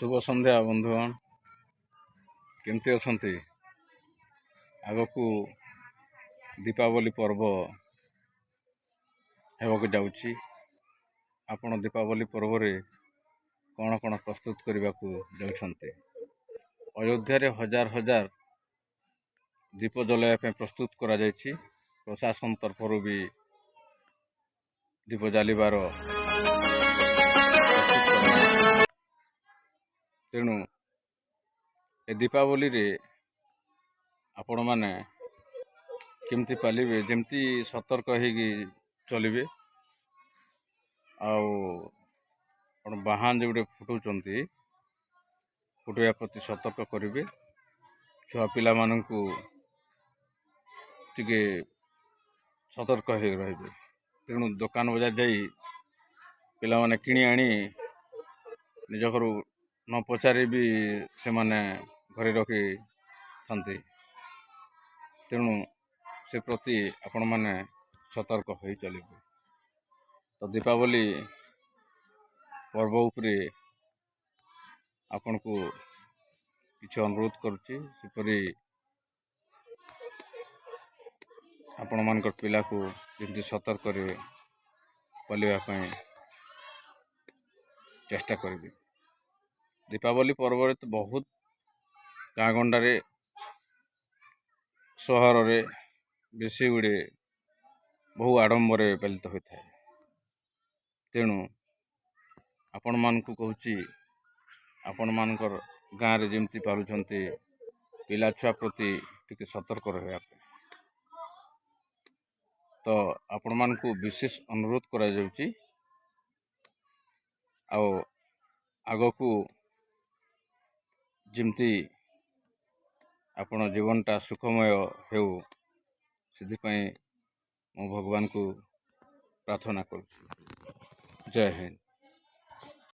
ଶୁଭ ସନ୍ଧ୍ୟା ବନ୍ଧୁଗଣ, କେମିତି ଅଛନ୍ତି? ଆଗକୁ ଦୀପାବଳି ପର୍ବ ହେବାକୁ ଯାଉଛି। ଆପଣ ଦୀପାବଳି ପର୍ବରେ କ'ଣ କ'ଣ ପ୍ରସ୍ତୁତ କରିବାକୁ ଯାଉଛନ୍ତି? ଅଯୋଧ୍ୟାରେ ହଜାର ହଜାର ଦୀପ ଜଲାଇବା ପାଇଁ ପ୍ରସ୍ତୁତ କରାଯାଇଛି। ପ୍ରଶାସନ ତରଫରୁ ବି ଦୀପ ଜାଲିବାର ପ୍ରସ୍ତୁତ କରାଯାଇଛି। ତେଣୁ ଏ ଦୀପାବଳିରେ ଆପଣମାନେ କେମିତି ପାଳିବେ, ଯେମିତି ସତର୍କ ହେଇକି ଚଲିବେ ଆଉ ଆପଣ ବାହାନ ଯେଉଁଟେ ଫୁଟାଉଛନ୍ତି, ଫୁଟାଇବା ପ୍ରତି ସତର୍କ କରିବେ। ଛୁଆ ପିଲାମାନଙ୍କୁ ଟିକେ ସତର୍କ ହେଇ ରହିବେ। ତେଣୁ ଦୋକାନ ବଜାର ଯାଇ ପିଲାମାନେ କିଣି ଆଣି ନିଜ ଘରୁ ନ ପଚାରି ବି ସେମାନେ ଘରେ ରଖିଥାନ୍ତି। ତେଣୁ ସେ ପ୍ରତି ଆପଣମାନେ ସତର୍କ ହୋଇ ଚଳିବେ। ତ ଦୀପାବଳି ପର୍ବ ଉପରେ ଆପଣଙ୍କୁ କିଛି ଅନୁରୋଧ କରୁଛି, ସେପରି ଆପଣମାନଙ୍କର ପିଲାକୁ ଯେମିତି ସତର୍କରେ ପାଳିବା ପାଇଁ ଚେଷ୍ଟା କରିବେ। ଦୀପାବଳି ପର୍ବରେ ତ ବହୁତ ଗାଁ ଗଣ୍ଡାରେ, ସହରରେ ବେଶୀ ଗୁଡ଼ିଏ ବହୁ ଆଡ଼ମ୍ବରେ ପାଳିତ ହୋଇଥାଏ। ତେଣୁ ଆପଣମାନଙ୍କୁ କହୁଛି, ଆପଣମାନଙ୍କର ଗାଁରେ ଯେମିତି ପାଳୁଛନ୍ତି, ପିଲା ଛୁଆ ପ୍ରତି ଟିକେ ସତର୍କ ରହିବା ପାଇଁ ତ ଆପଣମାନଙ୍କୁ ବିଶେଷ ଅନୁରୋଧ କରାଯାଉଛି। ଆଉ ଆଗକୁ ଯେମିତି ଆପଣ ଜୀବନଟା ସୁଖମୟ ହେଉ, ସେଥିପାଇଁ ମୁଁ ଭଗବାନଙ୍କୁ ପ୍ରାର୍ଥନା କରୁଛି। ଜୟ ହିନ୍ଦ।